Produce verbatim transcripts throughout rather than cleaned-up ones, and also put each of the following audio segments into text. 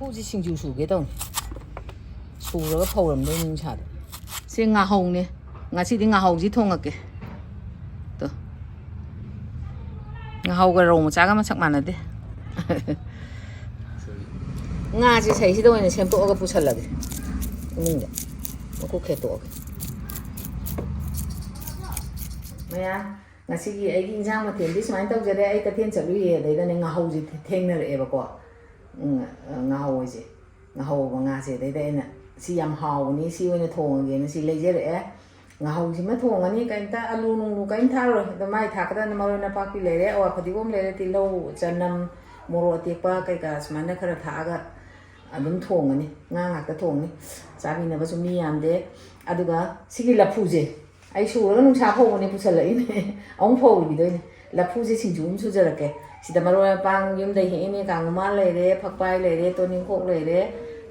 ꯂꯐꯨꯁꯤ ꯁꯤꯡꯖꯨ ꯁꯨꯒꯦ ꯇꯧꯅꯤ꯫ ꯁꯨꯔꯒ ꯐꯧꯔꯝꯗꯣꯏꯅꯤ ꯅꯨꯡꯁꯥꯗ꯫ ꯁꯤ ꯉꯥꯍꯧꯅꯦ꯫ ꯉꯁꯤꯗꯤ ꯉꯥꯍꯧꯁꯤ ꯊꯣꯡꯉꯛꯀꯦ꯫ ꯇꯣ꯫ ꯉꯥꯍꯧꯒ ꯔꯧ ꯃꯆꯥꯒ ꯃꯁꯛ ꯃꯥꯟꯅꯗꯦ꯫ ꯉꯥꯁꯦ ꯁꯩꯁꯤꯗ ꯑꯣꯏꯅ ꯁꯦꯝꯗꯣꯛꯑꯒ ꯄꯨꯁꯜꯂꯒꯦ꯫ ꯏꯃꯨꯡꯗ ꯃꯀꯨ ꯈꯦꯠꯇꯣꯛꯑꯒꯦ꯫ ꯃꯌꯥꯝ, ꯉꯁꯤꯒꯤ ꯑꯩꯒꯤ ꯏꯟꯁꯥꯡ ꯃꯊꯦꯜꯗꯤ ꯁꯨꯃꯥꯏꯅ ꯇꯧꯖꯔꯦ꯫ ꯑꯩ ꯀꯩꯊꯦꯜ ꯆꯠꯂꯨꯏꯌꯦ, ꯑꯗꯩꯗꯅꯦ ꯉꯥꯍꯧꯁꯦ ꯊꯦꯡꯅꯔꯛꯑꯦꯕꯀꯣ꯫ ꯎꯝ, ꯉꯥꯍꯧ ꯍꯥꯏꯁꯦ, ꯉꯥꯍꯧꯕ ꯉꯥꯁꯦ꯫ ꯑꯗꯩꯗ ꯑꯩꯅ ꯁꯤ ꯌꯥꯝ ꯍꯥꯎꯕꯅꯤ, ꯁꯤ ꯑꯣꯏꯅ ꯊꯣꯡꯉꯒꯦꯅ ꯁꯤ ꯂꯩꯖꯔꯛꯑꯦ꯫ ꯉꯥꯍꯧꯁꯤꯃ ꯊꯣꯡꯉꯅꯤ, ꯀꯩꯝꯇ ꯑꯂꯨ ꯅꯨꯡꯂꯨ ꯀꯩꯝ ꯊꯥꯛꯑꯔꯣꯏ꯫ ꯑꯗꯣ ꯃꯥꯏ ꯊꯥꯛꯀꯗꯕꯅ ꯃꯔꯣꯏ ꯅꯄꯥꯛꯄꯤ ꯂꯩꯔꯦ, ꯑꯋꯥ ꯐꯗꯤꯒꯣꯝ ꯂꯩꯔꯦ, ꯇꯤꯜꯍꯧ, ꯆꯅꯝ, ꯃꯣꯔꯣꯛ ꯑꯇꯦꯛꯄ ꯀꯩꯀꯥ ꯁꯨꯃꯥꯏꯅ ꯈꯔ ꯊꯥꯛꯑꯒ ꯑꯗꯨꯝ ꯊꯣꯡꯉꯅꯤ꯫ ꯉꯥ ꯉꯥꯛꯇ ꯊꯣꯡꯅꯤ, ꯆꯥꯕꯤꯅꯕꯁꯨ ꯃꯤ ꯌꯥꯝꯗꯦ꯫ ꯑꯗꯨꯒ ꯁꯤꯒꯤ ꯂꯐꯨꯁꯦ ꯑꯩ ꯁꯨꯔꯒ ꯅꯨꯡꯁꯥ ꯐꯧꯕꯅꯦ, ꯄꯨꯁꯜꯂꯛꯏꯅꯦ꯫ ꯑꯃꯨꯛ ꯐꯧꯈꯤꯗꯣꯏꯅꯦ꯫ ꯂꯐꯨꯁꯦ ꯁꯤꯡꯖꯨ ꯑꯃ ꯁꯨꯖꯔꯛꯀꯦ꯫ ꯁꯤꯗ ꯃꯔꯣꯏ ꯃꯄꯥꯡ ꯌꯨꯝꯗꯩ ꯍꯦꯛꯏꯅꯦ, ꯀꯥꯡꯉꯨꯃꯥꯟ ꯂꯩꯔꯦ, ꯐꯛꯄꯥꯏ ꯂꯩꯔꯦ, ꯇꯣꯅꯤꯡꯈꯣꯛ ꯂꯩꯔꯦ,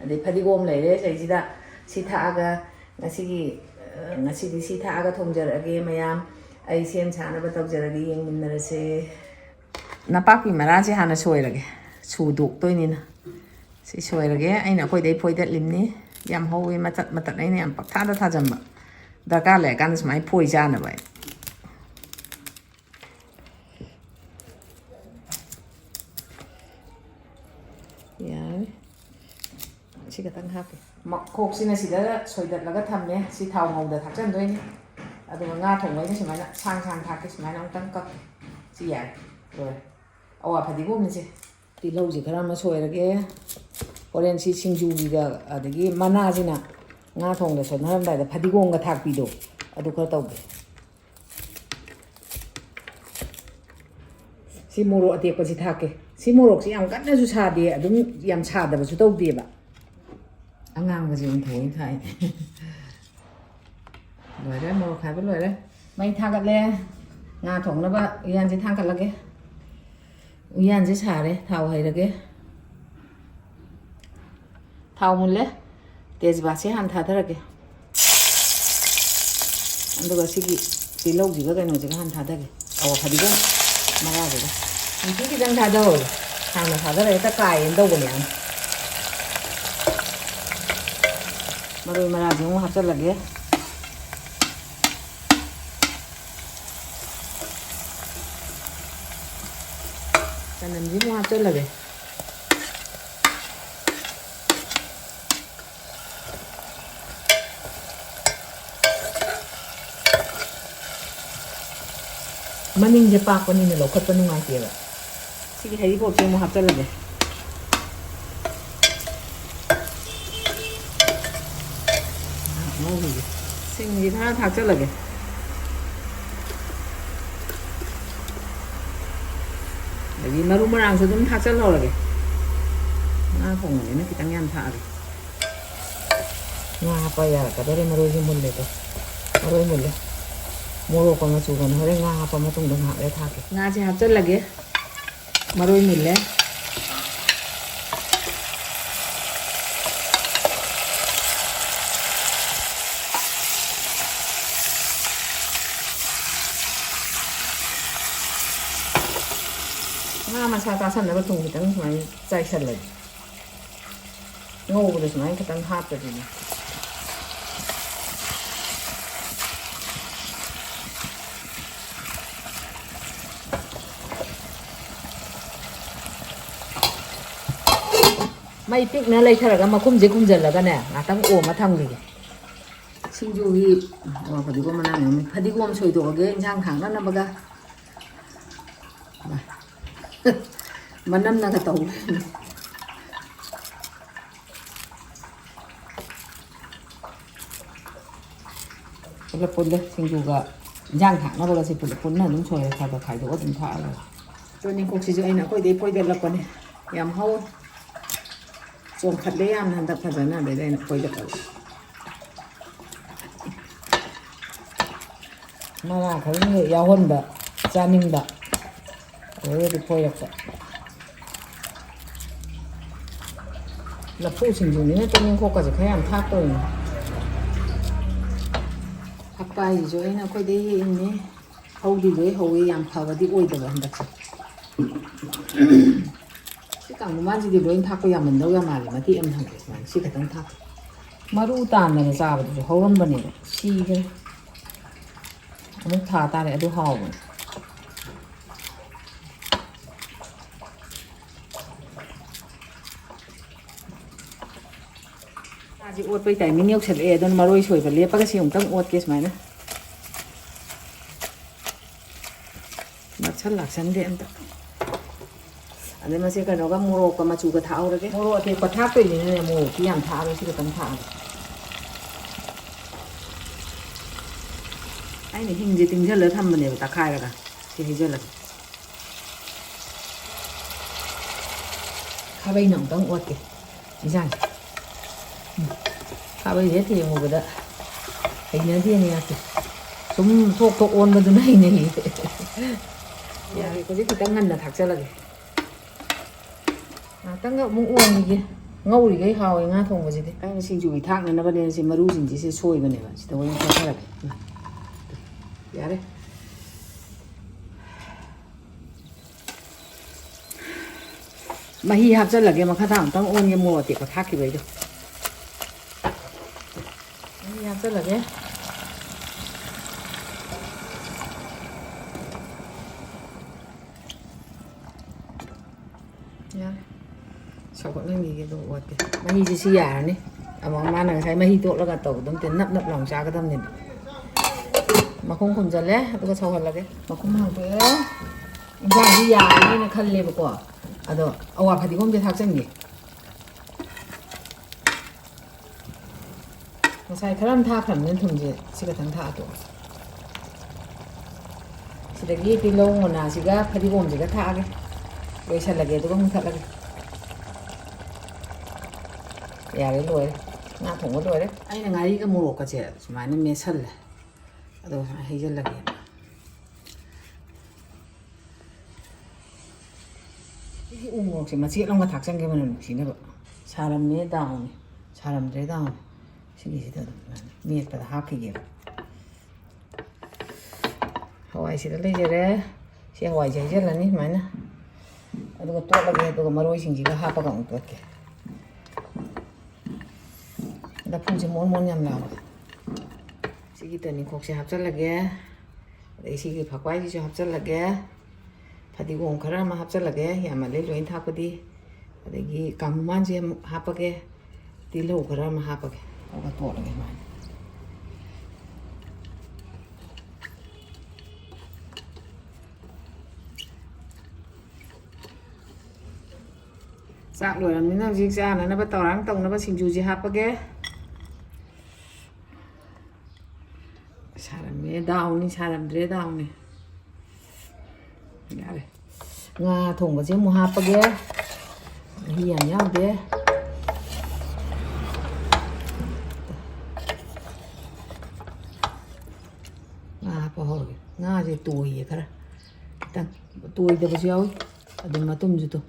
ꯑꯗꯩ ꯐꯗꯤꯒꯣꯝ ꯂꯩꯔꯦ꯫ ꯁꯤꯗꯩꯁꯤꯗ ꯁꯤ ꯊꯥꯛꯑꯒ ꯉꯁꯤꯒꯤ, ꯑ, ꯉꯁꯤꯗꯤ ꯁꯤ ꯊꯥꯛꯑꯒ ꯊꯣꯡꯖꯔꯛꯑꯒꯦ ꯃꯌꯥꯝ꯫ ꯑꯩ ꯁꯦꯝ ꯁꯥꯅꯕ ꯇꯧꯖꯔꯒꯦ, ꯌꯦꯡꯃꯤꯟꯅꯔꯁꯦ꯫ ꯅꯄꯥꯛꯄꯤ ꯃꯔꯥꯁꯦ ꯍꯥꯟꯅ ꯁꯣꯏꯔꯒꯦ, ꯁꯨꯗꯣꯛꯇꯣꯏꯅꯤꯅ꯫ ꯁꯤ ꯁꯣꯏꯔꯒꯦ꯫ ꯑꯩꯅ ꯑꯩꯈꯣꯏꯗꯩ ꯐꯣꯏꯗꯠꯂꯤꯝꯅꯤ꯫ ꯌꯥꯝ ꯍꯧꯋꯤ ꯃꯇꯠ ꯃꯇꯠ, ꯑꯩꯅ ꯌꯥꯝ ꯄꯪꯊꯥꯗ ꯊꯥꯖꯟꯕ꯫ ꯗꯔꯀꯥꯔ ꯂꯩꯔꯀꯥꯟꯗ ꯁꯨꯃꯥꯏꯅ ꯐꯣꯏ ꯆꯥꯅꯕ ꯑꯩ꯫ ꯌꯥꯔꯦ꯫ ꯁꯤ ꯈꯛꯇꯪ ꯍꯥꯞꯀꯦ꯫ ꯃꯈꯣꯛꯁꯤꯅ ꯁꯤꯗ ꯁꯣꯏꯗꯠꯂꯒ ꯊꯝꯃꯦ꯫ ꯁꯤ ꯊꯥꯎ ꯉꯧꯗ ꯊꯥꯛꯆꯟꯗꯣꯏꯅꯤ꯫ ꯑꯗꯨꯒ ꯉꯥ ꯊꯣꯡꯕ ꯑꯩꯅ ꯁꯨꯃꯥꯏꯅ ꯁꯥꯡ ꯁꯥꯡ ꯊꯥꯛꯀꯦ꯫ ꯁꯨꯃꯥꯏꯅ ꯑꯃꯨꯛꯇꯪ ꯀꯛꯀꯦ꯫ ꯁꯤ ꯌꯥꯔꯦ꯫ ꯂꯣꯏꯔꯦ꯫ ꯑꯋꯥ ꯐꯗꯤꯒꯣꯝꯅꯤꯁꯦ꯫ ꯇꯤꯜꯍꯧꯁꯦ ꯈꯔ ꯑꯃ ꯁꯣꯏꯔꯒꯦ꯫ ꯍꯣꯔꯦꯟ ꯁꯤ ꯁꯤꯡꯖꯨꯒꯤꯒ ꯑꯗꯒꯤ ꯃꯅꯥꯁꯤꯅ ꯉꯥ ꯊꯣꯡꯗ ꯁꯣꯟꯅꯔꯝꯗꯥꯏꯗ ꯐꯗꯤꯒꯣꯝꯒ ꯊꯥꯛꯄꯤꯗꯣ ꯑꯗꯨ ꯈꯔ ꯇꯧꯒꯦ꯫ ꯁꯤ ꯃꯣꯔꯣꯛ ꯑꯇꯦꯛꯄꯁꯤ ꯊꯥꯛꯀꯦ꯫ ꯁꯤ ꯃꯣꯔꯣꯛꯁꯤ ꯌꯥꯝ ꯀꯟꯅꯁꯨ ꯁꯥꯗꯦ, ꯑꯗꯨꯝ ꯌꯥꯝ ꯁꯥꯗꯕꯁꯨ ꯇꯧꯗꯦꯕ꯫ ꯑꯉꯥꯡꯕꯁꯦ ꯑꯣꯏꯅ ꯊꯑꯣꯏꯅ ꯊꯥꯛꯏꯅꯦ꯫ ꯂꯣꯏꯔꯦ, ꯃꯣꯔꯣꯛ ꯈꯥꯏꯕ ꯂꯣꯏꯔꯦ꯫ ꯃꯩ ꯊꯥꯒꯠꯂꯦ꯫ ꯉꯥ ꯊꯣꯡꯅꯕ ꯎꯌꯥꯟꯁꯦ ꯊꯥꯡꯒꯠꯂꯒꯦ꯫ ꯎꯌꯥꯟꯁꯦ ꯁꯥꯔꯦ, ꯊꯥꯎ ꯍꯩꯔꯒꯦ꯫ ꯊꯥꯎ ꯃꯨꯜꯂꯦ꯫ ꯇꯦꯖꯄꯥꯠꯁꯦ ꯍꯥꯟꯅ ꯊꯥꯗꯔꯒꯦ꯫ ꯑꯗꯨꯒ ꯁꯤꯒꯤ ꯇꯤꯜꯍꯧꯁꯤꯒ ꯀꯩꯅꯣꯁꯤꯒ ꯍꯥꯟꯅ ꯊꯥꯗꯒꯦ꯫ ꯑꯣ, ꯐꯗꯤꯒꯣꯝ ꯃꯔꯥꯁꯤꯒ꯫ ꯅꯨꯡꯇꯤ ꯈꯤꯇꯪ ꯊꯥꯗꯧꯔꯣ꯫ ꯍꯥꯟꯅ ꯊꯥꯗꯔ ꯍꯦꯛꯇ ꯀꯥꯏꯌꯦꯅ ꯇꯧꯕꯅꯦ꯫ ꯃꯔꯣꯏ ꯃꯔꯥꯡꯁꯦ ꯑꯃꯨꯛ ꯍꯥꯞꯆꯤꯜꯂꯒꯦ꯫ ꯆꯅꯝꯁꯤ ꯑꯃꯨꯛ ꯍꯥꯞꯆꯤꯜꯂꯒꯦ꯫ ꯃꯅꯤꯡꯁꯦ ꯄꯥꯛꯄꯅꯤꯅ ꯂꯧꯈꯠꯄ ꯅꯨꯡꯉꯥꯏꯇꯦꯕ꯫ ꯁꯤꯒꯤ ꯍꯩꯔꯤꯕꯣꯞꯁꯦ ꯑꯃꯨꯛ ꯍꯥꯞꯆꯜꯂꯒꯦ꯫ ꯉꯧꯔꯤꯁꯦ꯫ ꯁꯤꯡꯁꯤ ꯈꯔ ꯊꯥꯛꯆꯜꯂꯒꯦ꯫ ꯑꯗꯒꯤ ꯃꯔꯨ ꯃꯔꯥꯡꯁꯨ ꯑꯗꯨꯝ ꯊꯥꯛꯆꯜꯍꯧꯔꯒꯦ꯫ ꯉꯥ ꯊꯣꯡꯕꯅꯤꯅ ꯈꯤꯇꯪ ꯌꯥꯝ ꯊꯥꯛꯑꯒꯦ꯫ ꯉꯥ ꯍꯥꯞꯄ ꯌꯥꯔꯛꯀꯗꯧꯔꯦ, ꯃꯔꯣꯏꯁꯦ ꯃꯨꯜꯂꯦꯗꯣ꯫ ꯃꯔꯣꯏ ꯃꯨꯜꯂꯦ꯫ ꯃꯣꯔꯣꯛꯀ ꯃꯆꯨꯒꯅ ꯍꯣꯔꯦꯟ ꯉꯥ ꯍꯥꯞꯄ ꯃꯇꯨꯡꯗ ꯉꯥꯏꯍꯥꯛ ꯂꯩꯔ ꯊꯥꯛꯀꯦ꯫ ꯉꯥꯁꯦ ꯍꯥꯞꯆꯜꯂꯒꯦ꯫ ꯃꯔꯣꯏ ꯃꯨꯜꯂꯦ꯫ ꯉꯥ ꯃꯁꯥ ꯇꯥꯁꯟꯅꯕ ꯊꯨꯝ ꯈꯤꯇꯪ ꯁꯨꯃꯥꯏꯅ ꯆꯥꯏꯁꯜꯂꯒꯦ꯫ ꯉꯧꯕꯗ ꯁꯨꯃꯥꯏꯅ ꯈꯤꯇꯪ ꯍꯥꯞꯄꯗꯤꯅꯦ꯫ ꯃꯩ ꯄꯤꯛꯅ ꯂꯩꯊꯔꯒ ꯃꯈꯨꯝꯁꯦ ꯈꯨꯝꯖꯤꯜꯂꯒꯅꯦ, ꯉꯥꯛꯇꯪ ꯑꯣꯝꯃ ꯊꯝꯈꯤꯒꯦ꯫ ꯁꯤꯡꯖꯨꯒꯤ, ꯑꯣ, ꯐꯗꯤꯒꯣꯝ ꯃꯅꯥ ꯃꯌꯥꯝ, ꯐꯗꯤꯒꯣꯝ ꯁꯣꯏꯗꯣꯛꯑꯒꯦ ꯏꯟꯁꯥꯡ ꯊꯥꯛꯅꯅꯕꯒ꯫ ꯃꯅꯝꯅꯒ ꯇꯧ ꯂꯩꯔꯝꯃꯦ꯫ ꯄꯨꯂꯞ ꯄꯨꯜꯂꯦ, ꯁꯤꯡꯖꯨꯒ ꯏꯟꯖꯥꯡ ꯊꯥꯛꯅꯕꯒꯁꯦ ꯄꯨꯂꯞ ꯄꯨꯟꯅ ꯑꯗꯨꯝ ꯁꯣꯏꯔꯦ, ꯈꯔ ꯈꯔ ꯈꯥꯏꯗꯣꯛꯑ ꯑꯗꯨꯝ ꯊꯥꯛꯑꯒ꯫ ꯇꯣꯅꯤꯡꯈꯣꯛꯁꯤꯁꯨ ꯑꯩꯅ ꯑꯩꯈꯣꯏꯗꯩ ꯐꯣꯏꯗꯠꯂꯛꯄꯅꯦ, ꯌꯥꯝ ꯍꯧꯋꯦ, ꯆꯣꯡꯈꯠꯂꯦ ꯌꯥꯝꯅ ꯍꯟꯗꯛ ꯐꯖꯅ, ꯑꯗꯩꯗ ꯑꯩꯅ ꯐꯣꯏꯗꯠꯂꯕ꯫ ꯃꯅꯥ ꯈꯔ ꯌꯥꯎꯍꯟꯕ, ꯆꯥꯅꯤꯡꯕ꯫ ꯑꯗꯩꯗꯤ ꯐꯣꯏꯔꯛꯄ꯫ ꯂꯐꯨ ꯁꯤꯡꯖꯨꯅꯤꯅ ꯇꯣꯅꯤꯡꯈꯣꯛꯀꯁꯦ ꯈꯔ ꯌꯥꯝ ꯊꯥꯛꯇꯧꯅꯤ꯫ ꯐꯛꯄꯥꯏꯁꯤꯁꯨ ꯑꯩꯅ ꯑꯩꯈꯣꯏꯗꯩ ꯍꯦꯛꯏꯅꯦ꯫ ꯍꯧꯗꯤ ꯂꯣꯏ ꯍꯧꯋꯤ, ꯌꯥꯝ ꯐꯕꯗꯤ ꯑꯣꯏꯗꯕ ꯍꯟꯗꯛꯁꯦ꯫ ꯁꯤ ꯀꯥꯡꯃꯥꯟꯁꯤꯗꯤ ꯂꯣꯏ ꯊꯥꯛꯄ ꯌꯥꯝꯃꯟꯗꯧ ꯌꯥꯝ ꯃꯥꯜꯂꯦ, ꯃꯇꯦꯛ ꯑꯃ ꯊꯝꯒꯦ ꯁꯨꯃꯥꯏꯅ, ꯁꯤ ꯈꯛꯇꯪ ꯊꯥꯛꯀꯦ꯫ ꯃꯔꯨ ꯇꯥꯟꯗꯅ ꯆꯥꯕꯗꯨꯁꯨ ꯍꯧꯔꯝꯕꯅꯦꯕ, ꯁꯤꯈ꯭ꯔꯦ꯫ ꯑꯃꯨꯛ ꯊꯥ ꯇꯥꯔꯦ, ꯑꯗꯨ ꯍꯥꯎꯕꯅꯦ꯫ ꯉꯥꯁꯦ ꯑꯣꯠꯄꯩ ꯇꯥꯏꯃꯤꯡ ꯌꯧꯁꯜꯂꯛꯑꯦ, ꯑꯗꯨꯅ ꯃꯔꯣꯏ ꯁꯣꯏꯕ ꯂꯦꯞꯄꯒ ꯁꯤ ꯑꯃꯨꯛꯇꯪ ꯑꯣꯠꯀꯦ ꯁꯨꯃꯥꯏꯅ꯫ ꯅꯛꯁꯜ ꯂꯥꯛꯁꯟꯗꯦ ꯑꯝꯇ꯫ ꯑꯗꯩ ꯃꯁꯦ ꯀꯩꯅꯣꯒ ꯃꯣꯔꯣꯛꯀ ꯃꯆꯨꯒ ꯊꯥꯛꯍꯧꯔꯒꯦ꯫ ꯃꯣꯔꯣꯛ ꯑꯇꯦꯛꯄ ꯊꯥꯛꯇꯣꯏꯅꯤꯅꯅꯦ, ꯃꯣꯔꯣꯛꯇꯤ ꯌꯥꯝ ꯊꯥꯛꯑꯔꯣꯏ, ꯁꯤ ꯈꯛꯇꯪ ꯊꯥꯛꯑꯒꯦ꯫ ꯑꯩꯅ ꯍꯤꯡꯁꯦ ꯇꯤꯡꯁꯤꯜꯂ ꯊꯝꯕꯅꯦꯕ, ꯇꯛꯈꯥꯏꯔꯒ꯫ ꯁꯤ ꯍꯩꯖꯤꯜꯂꯒꯦ꯫ ꯈꯥꯕꯩꯅ ꯑꯃꯨꯛꯇꯪ ꯑꯣꯠꯀꯦ ꯏꯟꯁꯥꯡꯁꯦ꯫ ꯎꯝ꯫ ꯈꯥꯕꯩꯁꯦ ꯍꯦꯛ ꯌꯦꯡꯉꯨꯕꯗ ꯍꯩꯅꯗꯦꯅꯦ, ꯌꯥꯛꯇꯦ꯫ ꯁꯨꯝ ꯊꯣꯛ ꯊꯣꯛ ꯑꯣꯟꯕꯗꯨꯅ ꯍꯩꯅꯩꯌꯦ꯫ ꯌꯥꯔꯦ, ꯍꯧꯖꯤꯛ ꯈꯤꯇꯪ ꯉꯟꯅ ꯊꯥꯛꯆꯜꯂꯒꯦ꯫ ꯉꯥꯛꯇꯪꯒ ꯑꯃꯨꯛ ꯑꯣꯟꯈꯤꯒꯦ꯫ ꯉꯧꯔꯤꯈꯩ ꯍꯥꯎꯋꯦ ꯉꯥ ꯊꯣꯡꯕꯁꯤꯗꯤ꯫ ꯑꯩꯅ ꯁꯤꯡꯖꯨꯒꯤ ꯊꯥꯛꯅꯅꯕꯅꯦꯅ ꯁꯤ ꯃꯔꯨꯁꯤꯡꯁꯤꯁꯦ ꯁꯣꯏꯕꯅꯦꯕ꯫ ꯁꯤꯗ ꯑꯣꯏꯅ ꯊꯥꯛꯆꯔꯒꯦ꯫ ꯌꯥꯔꯦ꯫ ꯃꯍꯤ ꯍꯥꯞꯆꯜꯂꯒꯦ, ꯃꯈꯥ ꯇꯥ ꯑꯃꯨꯛꯇꯪ ꯑꯣꯟꯒꯦ, ꯃꯣꯔꯣꯛ ꯑꯇꯦꯛꯄ ꯊꯥꯛꯈꯤꯕꯩꯗꯣ꯫ ꯃꯍꯤ ꯍꯥꯞꯆꯜꯂꯒꯦ꯫ ꯌꯥꯔꯦ꯫ ꯁꯧꯒꯠꯍꯟꯈꯤꯒꯦ ꯑꯗꯨꯒ ꯑꯣꯠꯀꯦ꯫ ꯃꯍꯤꯁꯦ ꯁꯤ ꯌꯥꯔꯅꯤ꯫ ꯑꯃꯨꯛ ꯃꯥꯅ ꯉꯁꯥꯏ ꯃꯍꯤ ꯇꯣꯠꯂꯒ ꯇꯧꯕꯗꯣ ꯅꯠꯇꯦ, ꯅꯞ ꯅꯞ ꯂꯥꯎꯅ ꯆꯥꯒꯗꯕꯅꯦꯕ꯫ ꯃꯈꯨꯝ ꯈꯨꯝꯖꯜꯂꯦ, ꯑꯗꯨꯒ ꯁꯧꯍꯜꯂꯒꯦ꯫ ꯃꯈꯨꯝ ꯍꯥꯡꯗꯣꯛꯑꯦ꯫ ꯏꯟꯖꯥꯡꯁꯤ ꯌꯥꯔꯅꯤꯅ ꯈꯜꯂꯦꯕꯀꯣ꯫ ꯑꯗꯣ ꯑꯋꯥ ꯐꯗꯤꯒꯣꯝꯁꯦ ꯊꯥꯛꯆꯟꯒꯦ꯫ ꯉꯁꯥꯏ ꯈꯔ ꯑꯃ ꯊꯥꯛꯈ꯭ꯔꯕꯅꯤꯅ ꯊꯨꯝꯁꯦ ꯁꯤ ꯈꯛꯇꯪ ꯊꯥꯛꯑ ꯇꯣꯛꯑꯁꯤ꯫ ꯁꯤꯗꯒꯤ ꯇꯤꯜꯍꯧ ꯃꯅꯥꯁꯤꯒ ꯐꯗꯤꯒꯣꯝꯁꯤꯒ ꯊꯥꯛꯑꯒꯦ꯫ ꯂꯣꯏꯁꯜꯂꯒꯦ, ꯑꯗꯨꯒ ꯃꯨꯊꯠꯂꯒꯦ꯫ ꯌꯥꯔꯦ, ꯂꯣꯏꯔꯦ꯫ ꯉꯥ ꯊꯣꯡꯕ ꯂꯣꯏꯔꯦ꯫ ꯑꯩꯅ ꯉꯥꯔꯤꯒ ꯃꯣꯔꯣꯛꯀꯁꯦ ꯁꯨꯃꯥꯏꯅ ꯃꯦꯠꯁꯜꯂꯦ꯫ ꯑꯗꯨꯒ ꯁꯨꯃꯥꯏꯅ ꯍꯩꯖꯤꯜꯂꯒꯦ꯫ ꯁꯤꯒꯤ ꯎ ꯃꯣꯔꯣꯛꯁꯦ ꯃꯆꯦꯠ ꯑꯃꯒ ꯊꯥꯛꯆꯟꯒꯦ, ꯃꯅꯝ ꯅꯨꯡꯁꯤꯅꯕ꯫ ꯁꯥꯔꯝꯃꯦ ꯗꯥꯎꯅꯤ, ꯁꯥꯔꯝꯗ꯭ꯔꯦ ꯗꯥꯎꯅꯤ꯫ ꯁꯤꯒꯤꯁꯤꯗ ꯑꯗꯨꯝ ꯃꯦꯠꯄꯗ ꯍꯥꯞꯈꯤꯒꯦꯕ꯫ ꯍꯋꯥꯏꯁꯤꯗ ꯂꯩꯖꯔꯦ꯫ ꯁꯤ ꯍꯋꯥꯏꯁꯦ ꯍꯩꯖꯤꯜꯂꯅꯤ ꯁꯨꯃꯥꯏꯅ꯫ ꯑꯗꯨꯒ ꯇꯣꯠꯂꯒꯦ, ꯑꯗꯨꯒ ꯃꯔꯣꯏꯁꯤꯡꯁꯤꯒ ꯍꯥꯞꯄꯒ ꯑꯃꯨꯛ ꯇꯣꯠꯀꯦ꯫ ꯂꯐꯨꯁꯦ ꯃꯣꯟ ꯃꯣꯟ ꯌꯥꯝ ꯂꯥꯎꯋꯦ꯫ ꯁꯤꯒꯤ ꯇꯨꯅꯤꯡꯈꯣꯛꯁꯦ ꯍꯥꯞꯆꯜꯂꯒꯦ꯫ ꯑꯗꯩ ꯁꯤꯒꯤ ꯐꯛꯄꯥꯏꯁꯤꯁꯨ ꯍꯥꯞꯆꯜꯂꯒꯦ꯫ ꯐꯗꯤꯒꯣꯝ ꯈꯔ ꯑꯃ ꯍꯥꯞꯆꯜꯂꯒꯦ꯫ ꯌꯥꯝꯃꯜꯂꯦ ꯂꯣꯏ ꯊꯥꯛꯄꯗꯤ꯫ ꯑꯗꯒꯤ ꯀꯥꯡꯃꯥꯟꯁꯦ ꯑꯃꯨꯛ ꯍꯥꯞꯄꯒꯦ꯫ ꯇꯤꯜꯍꯧ ꯈꯔ ꯑꯃ ꯍꯥꯞꯄꯒꯦ꯫ ꯑꯗꯨꯒ ꯇꯣꯠꯂꯒꯦ ꯁꯨꯃꯥꯏꯅ꯫ ꯆꯥꯛ ꯂꯣꯏꯔꯕꯅꯤꯅ ꯍꯧꯖꯤꯛ ꯆꯥꯅꯅꯕ ꯇꯧꯔꯥꯡ ꯇꯧꯅꯕ ꯁꯤꯡꯖꯨꯁꯦ ꯍꯥꯞꯄꯒꯦ꯫ ꯁꯥꯔꯝꯃꯦ ꯗꯥꯎꯅꯤ, ꯁꯥꯔꯝꯗ꯭ꯔꯦ ꯗꯥꯎꯅꯤ꯫ ꯌꯥꯔꯦ꯫ ꯉꯥ ꯊꯣꯡꯕꯁꯦ ꯑꯃꯨꯛ ꯍꯥꯞꯄꯒꯦ꯫ ꯃꯍꯤ ꯌꯥꯝ ꯌꯥꯎꯗꯦ꯫ ꯉꯥ ꯍꯥꯞꯄ ꯍꯧꯔꯒꯦ꯫ ꯉꯥꯁꯦ ꯇꯣꯏꯌꯦ ꯈꯔ꯫ ꯈꯤꯇꯪ ꯇꯣꯏꯗꯕꯁꯨ ꯌꯥꯎꯏ꯫ ꯑꯗꯨꯝ ꯃꯇꯨꯝꯁꯨ ꯇꯣ-,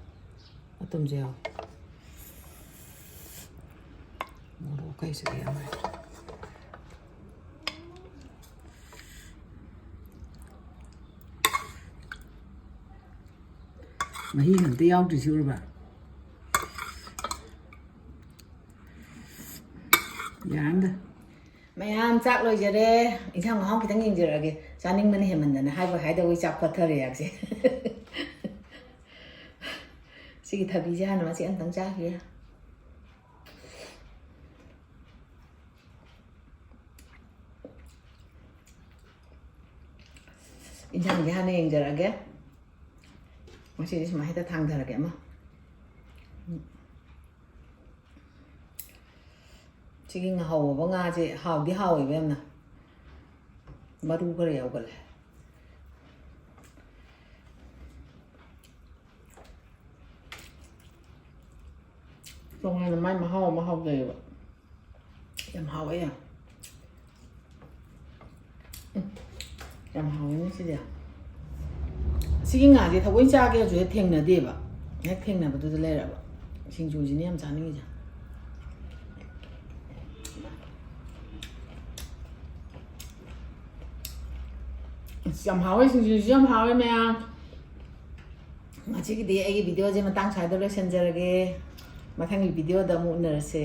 ꯃꯇꯨꯝꯁꯨ ꯌꯥꯎꯏ꯫ ꯃꯣꯔꯣꯛ ꯑꯀꯥꯏꯁꯤꯗꯤ ꯌꯥꯎꯔꯦ꯫ ꯃꯍꯤ ꯑꯝꯇ ꯌꯥꯎꯗ꯭ꯔꯤꯁꯤ ꯎꯔꯕ? ꯌꯥꯔꯝꯗ꯫ ꯃꯌꯥꯝ ꯆꯥꯛ ꯂꯣꯏꯖꯔꯦ꯫ ꯏꯟꯁꯥꯡ ꯃꯍꯥꯎ ꯈꯤꯇꯪ ꯌꯦꯡꯖꯔꯛꯑꯒꯦ꯫ ꯆꯥꯅꯤꯡꯕꯅ ꯍꯦꯟꯃꯟꯗꯅ ꯍꯥꯏꯕꯣꯏ ꯍꯥꯏꯗꯕꯣꯏ ꯆꯥꯛ ꯄꯠꯊꯔꯦ ꯑꯩꯁꯦ꯫ ꯁꯤꯒꯤ ꯊꯕꯤꯁꯦ ꯍꯥꯟꯅ ꯃꯆꯦꯠ ꯑꯝꯇꯪ ꯆꯥꯈꯤꯒꯦ꯫ ꯏꯟꯁꯥꯡꯁꯦ ꯍꯥꯟꯅ ꯌꯦꯡꯖꯔꯛꯑꯒꯦ꯫ ꯉꯁꯤꯗꯤ ꯁꯨꯃꯥꯏꯅ ꯍꯦꯛꯇ ꯊꯥꯡꯊꯔꯒꯦ ꯑꯃ꯫ ꯁꯤꯒꯤ ꯉꯥꯍꯧꯕ ꯉꯥꯁꯦ ꯍꯥꯎꯗꯤ ꯍꯥꯎꯋꯦꯕ ꯌꯥꯝꯅ꯫ ꯃꯔꯨ ꯈꯔ ꯌꯥꯎꯒꯜꯂꯦ꯫ ꯇꯣꯉꯥꯟꯅ ꯃꯥꯏ ꯃꯍꯥꯎ ꯑꯃ ꯍꯥꯎꯖꯩꯌꯦꯕ꯫ ꯌꯥꯝ ꯍꯥꯎꯋꯦ ꯌꯥꯝ꯫ ꯎꯝ, ꯌꯥꯝ ꯍꯥꯎꯋꯦ ꯉꯁꯤꯗꯤ꯫ ꯁꯤꯒꯤ ꯉꯥꯁꯦ ꯊꯑꯣꯏ ꯆꯥꯒꯦꯁꯨ ꯍꯦꯛ ꯊꯦꯡꯅꯗꯦꯕ꯫ ꯍꯦꯛ ꯊꯦꯡꯅꯕꯗꯨꯗ ꯂꯩꯔꯕ꯫ ꯁꯤꯡꯖꯨꯁꯤꯅ ꯌꯥꯝ ꯆꯥꯅꯤꯡꯉꯤꯁꯦ꯫ ꯑꯁ, ꯌꯥꯝ ꯍꯥꯎꯋꯦ, ꯁꯤꯡꯖꯨꯁꯨ ꯌꯥꯝ ꯍꯥꯎꯋꯦ ꯃꯌꯥꯝ꯫ ꯉꯁꯤꯒꯤꯗꯤ ꯑꯩꯒꯤ videoꯁꯦ ꯃꯇꯥꯡ ꯁ꯭ꯋꯥꯏꯗ ꯂꯣꯏꯁꯤꯟꯖꯔꯒꯦ꯫ ꯃꯊꯪꯒꯤ videoꯗ ꯑꯃꯨꯛ ꯎꯅꯔꯁꯦ꯫